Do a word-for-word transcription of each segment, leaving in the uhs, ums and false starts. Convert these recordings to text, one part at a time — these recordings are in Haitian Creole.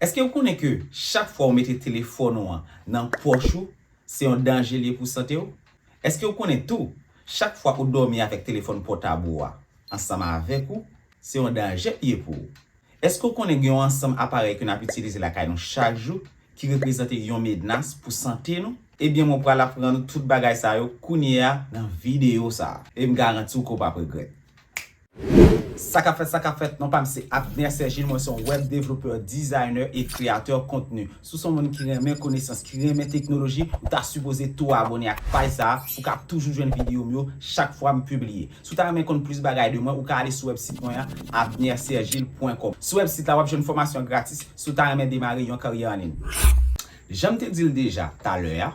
Èske w konnen ke chak fwa w mete telefòn ou an nan pòch ou, se yon danje l ye pou sante w? Èske w konnen tou, chak fwa ou dòmi avèk telefòn pòtab ou a ansanm avèk ou, se yon danje l ye pou ou? Èske w konnen gen yon ansanm aparèy ke n ap itilize lakay nou chak jou ki reprezante yon menas pou sante nou? Ebyen, mwen pral aprann ou tout bagay sa yo kounye a nan videyo sa a. E m garanti w ke w p ap regrèt. Sa k ap fèt, sa k ap fèt, non pa m se Abner Sergil, mwen se yon web developer, designer e kreyatè kontni. Si w se yon moun ki renmen konesans, ki renmen teknoloji, ou ta sipoze tou abòne ak paj sa a pou w ka toujou jwenn videyo m yo chak fwa m pibliye. Si w ta renmen konn plis bagay de mwen, ou ka ale sou wèbsit mwen an, abner sergil pwen kòm. Sou wèbsit la, w ap jwenn fòmasyon gratis si w ta renmen demare yon karyè an liy. Jan m te di l deja talè a,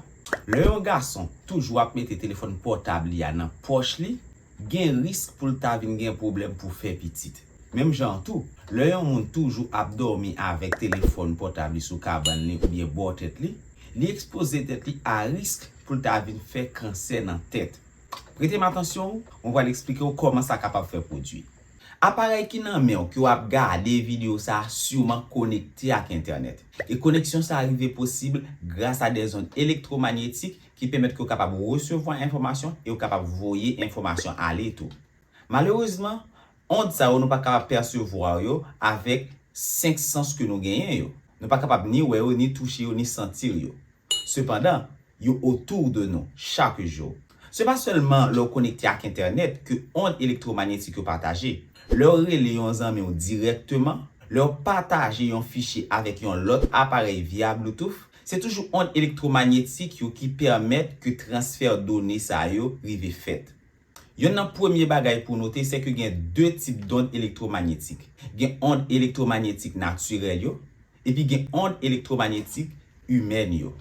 lè yon gason toujou ap mete telefòn pòtab li a nan pòch li, gen risk pou l ta vin gen pwoblèm pou fè pitit. Menm jan an tou, lè yon moun toujou ap dòmi avèk telefòn pòtab li sou kabann li oubyen bò tèt li, li ekspoze tèt li a risk pou l ta vin fè kansè nan tèt. Prete m atansyon, mwen pral eksplike w kòman sa kapab fè pwodui. Aparèy ki nan men w ke w ap gade videyo sa a siman konekte ak entènèt. E koneksyon sa a rive posib gras a dè zond elektwomayetik ki pèmèt ke w kapab resevwa enfòmasyon e w kapab voye enfòmasyon ale tou. Malerezman, ond sa yo nou pa kapab pèsevwa yo avèk senk sans ke nou genyen yo. Nou pa kapab ni wè yo, ni touche yo, ni santi yo. Sepandan, yo autour de nous, chaque jour. Se pa sèlman lè w konekte ak entènèt ke ond elektwomayetik yo pataje. Lè w rele yon zanmi w dirèkteman, lè w pataje yon fichye avèk yon lòt aparèy via Bluetooth, se toujou ond elektwomayetik yo ki pèmèt ke transfè done sa yo rive fèt. Yonn nan premye bagay pou w note, se ke gen de tip dond elektwomayetik. Gen ond elektwomayetik natirèl yo, epi gen ond elektwomayetik imèn yo.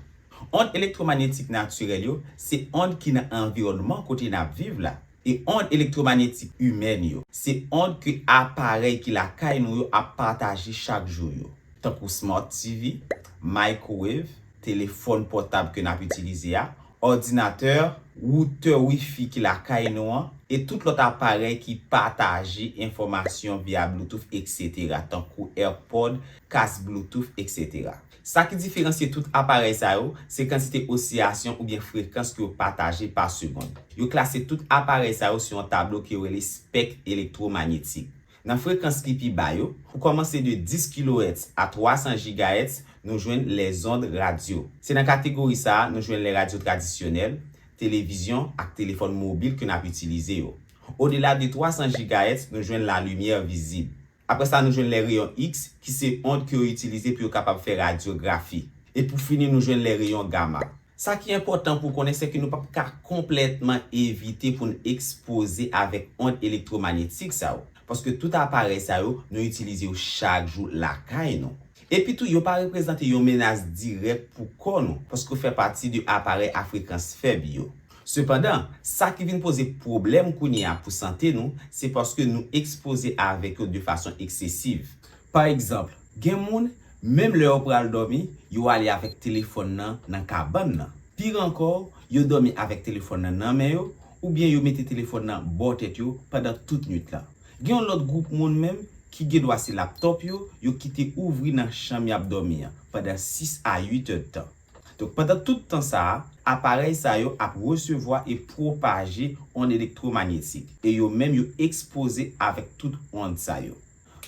Ond elektwomayetik natirèl yo, se ond ki nan anviwònman kote n ap viv la. E ond elektwomayetik imèn yo, se ond ke aparèy ki lakay nou yo ap pataje chak jou yo, tankou Smart T V, microwave, telefòn pòtab ke n ap itilize a, òdinatè, woutè Wi-Fi ki lakay nou an, e tout lòt aparèy ki pataje enfòmasyon via Bluetooth, etsetera, tankou AirPod, kas Bluetooth, etsetera. Sa ki diferansye tout aparèy sa yo, se kantite osiyasyon oubyen frekans ke yo pataje pa segonn. Yo klase tout aparèy sa yo sou yon tablo ke yo rele spèk elektwomayetik. Nan frekans ki pi ba yo, pou kòmanse de dis kilohètz a twa san jigahètz, nou jwenn les ondes radio. Se nan kategori sa a, nou jwenn les radios tradisyonèl, televizyon ak telefòn mobil ke n ap itilize yo. Odela de twa san jigahètz, nou jwenn la lumière visible. Apre sa, nou jwenn les rayons X, ki se ond ke yo itilize pou yo kapab fè radyografi. E pou fini, nou jwenn les rayons gamma. Sa ki enpòtan pou w konnen, se ke nou p ap ka konplètman evite pou n ekspoze avèk ond elektwomayetik sa yo, paske tout aparèy sa yo, nou itilize yo chak jou lakay nou. Epi tou, yo pa reprezante yon menas dirèk pou kò nou, paske yo fè pati de aparèy a frekans fèb yo. Sepandan, sa ki vin poze pwoblèm kounye a pou sante nou, se paske nou ekspoze avèk yo de fason eksesiv. Pa egzanp, gen moun, menm lè yo pral dòmi, yo ale avèk telefòn nan nan kabann nan. Pire ankò, yo dòmi avèk telefòn nan nan men yo, oubyen yo mete telefòn nan bò tèt yo pandan tout nwit lan. Gen yon lòt gwoup moun menm ki gen dwa se laptòp yo, yo kite ouvri nan chanm y ap dòmi an pandan sis a uit èdtan. Donk, pandan tout tan sa a, aparèy sa yo ap resevwa e pwopaje ond elektwomayetik, e yo menm yo ekspoze avèk tout ond sa yo.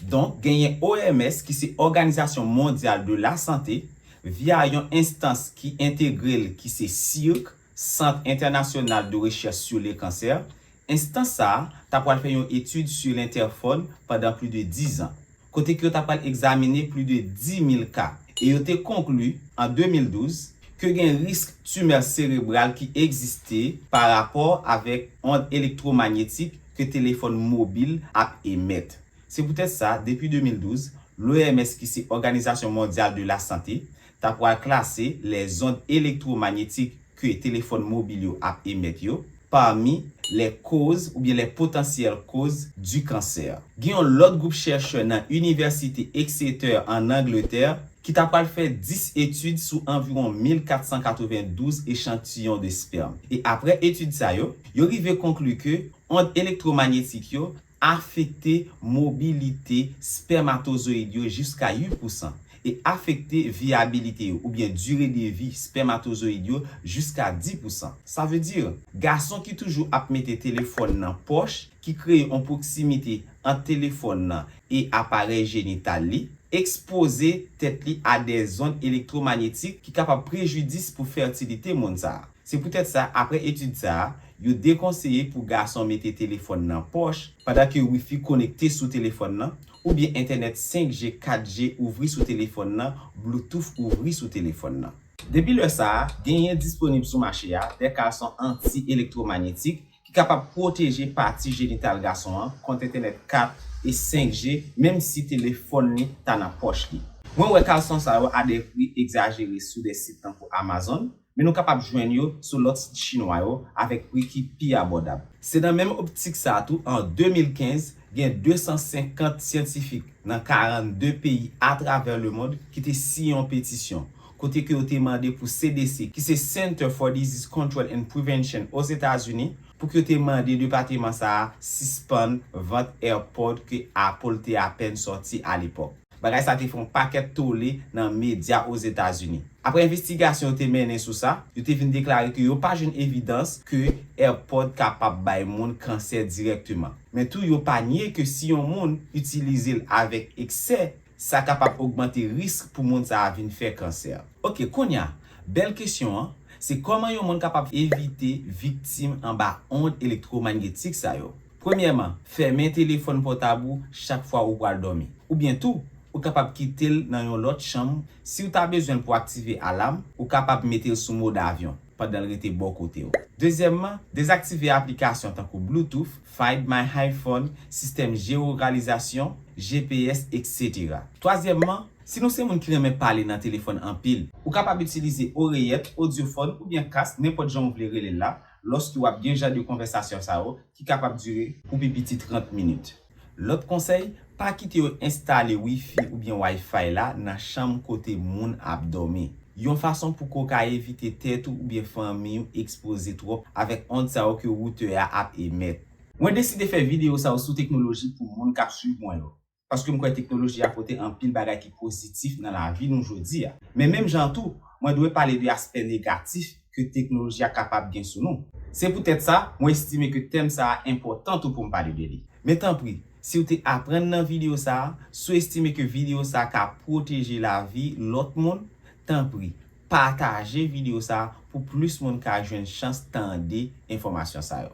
Donk, genyen O M S ki se Òganizasyon Mondyal de la Sante, via yon enstans ki entegre l ki se CIRC, Centre International de Recherche sur le Cancer, enstans sa a ta pral fè yon etid sou lentèfòn pandan plis de diz an, kote ke yo ta pral egzamine plis de dis mil ka. E yo te konkli, an de mil douz, ke gen risk timè serebral ki egziste pa rapò avèk ond elektwomayetik ke telefòn mobil ap emèt. Se poutèt sa, depi de mil douz, l'O M S, ki se Òganizasyon Mondyal de la Sante, ta pral klase les ondes électromagnétiques ke telefòn mobil yo ap emèt yo pami les causes oubyen les potentielles causes du cancer. Gen yon lòt gwoup chèchè nan Inivèsite Exeter an Angletè ki ta pral fè dis etid sou anviwon mil kat san katrevendouz echantiyon de spèm. E apre etid sa yo, yo rive konkli ke ond elektwomayetik yo afekte mobilite spèmatozoyid yo jiska uit pousan. e afekte vyabilite yo oubyen dire de vi spèmatozoyid yo jiska dis pousan. Sa vle di, gason ki toujou ap mete telefòn nan pòch, ki kreye yon pwoksimite ant telefòn nan e aparèy jenital li, ekspoze tèt li a de zond elektwomayetik ki kapab prejidis pou fètilite moun sa a. Se poutèt sa, apre etid sa a, yo dekonseye pou gason mete telefòn nan pòch pandan ke wifi konekte sou telefòn nan, oubyen entènèt senk G, kat G ouvri sou telefòn nan, Bluetooth ouvri sou telefòn nan. Depi lè sa a, genyen disponib sou mache a de kalson anti-elektwomayetik ki kapab pwoteje pati jenital gason an kont entènèt kat e senk G, menm si telefòn li ta nan pòch li. Mwen wè kalson sa yo a de pri egzajere sou de sit tankou Amazon, men nou kapab jwenn yo sou lòt sit chinwa yo avèk pri ki pi abòdab. Se nan menm optik sa a tou, an de mil kenz, gen de san senkant syantifik nan karannde peyi atravè lemond ki te siyen yon petisyon, kote ke yo te mande pou C D C, ki se Center for Disease Control and Prevention Ozetazini, pou ke yo te mande depatman sa a sispann vant AirPod ke Apple te apèn sòti alepòk. Bagay sa te fè yon pakèt tole nan medya Ozetazini. Apre envestigasyon yo te mennen sou sa, yo te vin deklare ke yo pa jwenn evidans ke AirPod kapab bay moun kansè dirèkteman. Men tou, yo pa nye ke si yon moun itilize l avèk eksè, sa kapab ogmante risk pou moun sa a vin fè kansè. Oke, kounye a, bèl kesyon an, se kòman yon moun kapab evite viktim anba ond elektwomayetik sa yo? Premyèman, fèmen telefòn pòtab ou chak fwa ou pral dòmi. Oubyen tou, ou kapab kite l nan yon lòt chanm. Si w ta bezwen l pou aktive alam, ou kapab mete l sou mòd avyon pandan l rete bò kote w. Dezyèmman, dezaktive aplikasyon tankou Bluetooth, Find My iPhone, sistèm jewolokalizasyon, G P S, etsetera. Twazyèmman, si nou se moun ki renmen pale nan telefòn anpil, ou kapab itilize oreyèt, odyofòn oubyen kas, nenpòt jan w vle rele l la, lòske w ap gen jan de konvèsasyon sa yo ki kapab dire pou pi piti trant minit. Lòt konsèy, pa kite yo enstale wifi oubyen wi-fi la nan chanm kote moun ap dòmi. Yon fason pou ke w ka evite tèt ou oubyen fanmi w ekspoze twòp avèk ond sa yo ke woutè a ap emèt. Mwen deside fè videyo sa yo sou teknoloji pou moun k ap swiv mwen yo, paske m kwè teknoloji a pote anpil bagay ki pozitif nan lavi nou jodi a. Men menm jan an tou, mwen dwe pale de aspè negatif ke teknoloji a kapab gen sou nou. Se poutèt sa, mwen estime ke tèm sa a enpòtan tou pou m pale de li. Men tanpri, si w te aprann nan videyo sa a, si w estime ke videyo sa a ka pwoteje lavi lòt moun, tanpri, pataje videyo sa a pou plis moun ka jwenn chans tande enfòmasyon sa yo.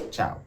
Tchao.